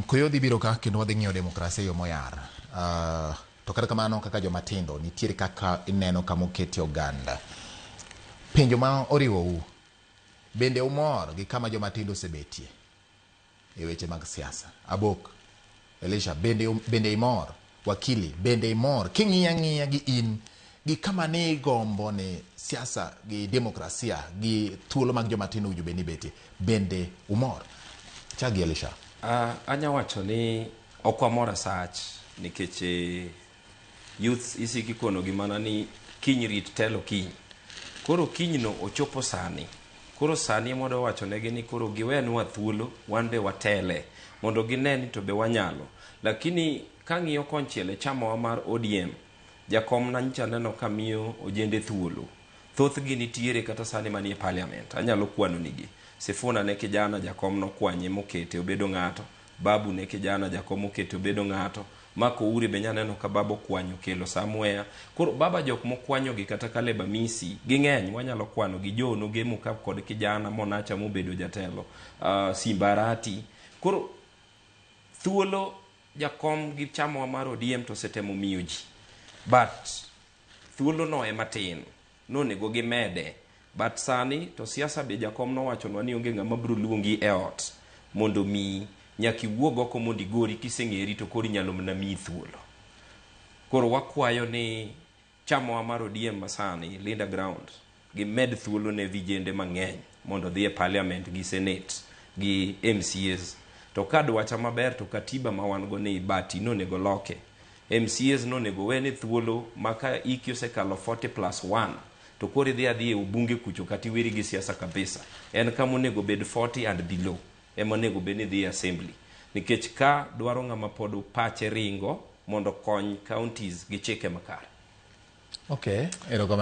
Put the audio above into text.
Koyo dhi biro ka kendo wadhi ng'iyo demokrasia e yo moyar. To kata kamano, kaka joma tindo nitiere kaka ineno kama oketie oganda. Penjo ma oriwou, bende umor gi kama joma tindo osebetie e weche mag siasa? Abok, Elisha, bende imor? Wakili, bende imor? King'iyo ang'iya gi in gi kama ne igombo ni siasa gi demokrasia gi thuolo mag joma tindo owinjo bed ni betie, bende umor? Chak gi Elisha. Anya wacho ni ok wamor asach nikech youths isiko ikonogi mana ni kiny rit telo kiny. Koro kinyno ochopo sani. Koro sani ema wadwa wacho negi ni koro giwenwa thuolo wan be watele mondo gine ni to be wanyalo. Lakini kang'iyo konchiel e chamawa mar ODM, jakom na nyocha aneno ka miyo ojende thuolo. Thothgi nitiere kata sani manie parliament. Anyalo kwano nigi. Sifuna ne kijana, jakom nokwanye mokete obedo ng'ato. Babu ne kijana, jakom okete obedo ng'ato. Mark Oure be nyaneno ka baba okwanyo okelo somewhere. Koro baba jok mokwanyo gi kata Caleb Amisi ging'eny, wanyalo kwano gi Joe nogemo ka kod kijana monacha mobedo jatelo. Simba Arati. Koro thuolo jakom gi chamawa mar ODM to osetemo miyo ji. But thuolo no ema tin. Nonego gimede. But sani to siasa be jakom nowachonwa ni onge ng'ama biro luongi e ot mondo omiyi. Nyaka iwuog oko mondo igori, kiseng'eri to koro inyalo mana miyi thuolo. Koro wakwayo ni chamawa mar ODM masani, Linda Ground, gimed thuolo ne vijende mang'eny mondo odhi e parliament gi senate gi MCAs. To ka dwacha maber to katiba ma wan go ni bati nonego loke. MCAs nonego wene thuolo ma ka iki osekalo 40 plus 1 to koro idhi adhi e ubunge kucho kata iweri gi siasa kabisa. En kama onego bed 40 and below ema onego bed ni dhi e assembly. Nikech ka dwaro ng'ama pod pache ringo mondo okony counties gi chike makare. Okay, erokamano.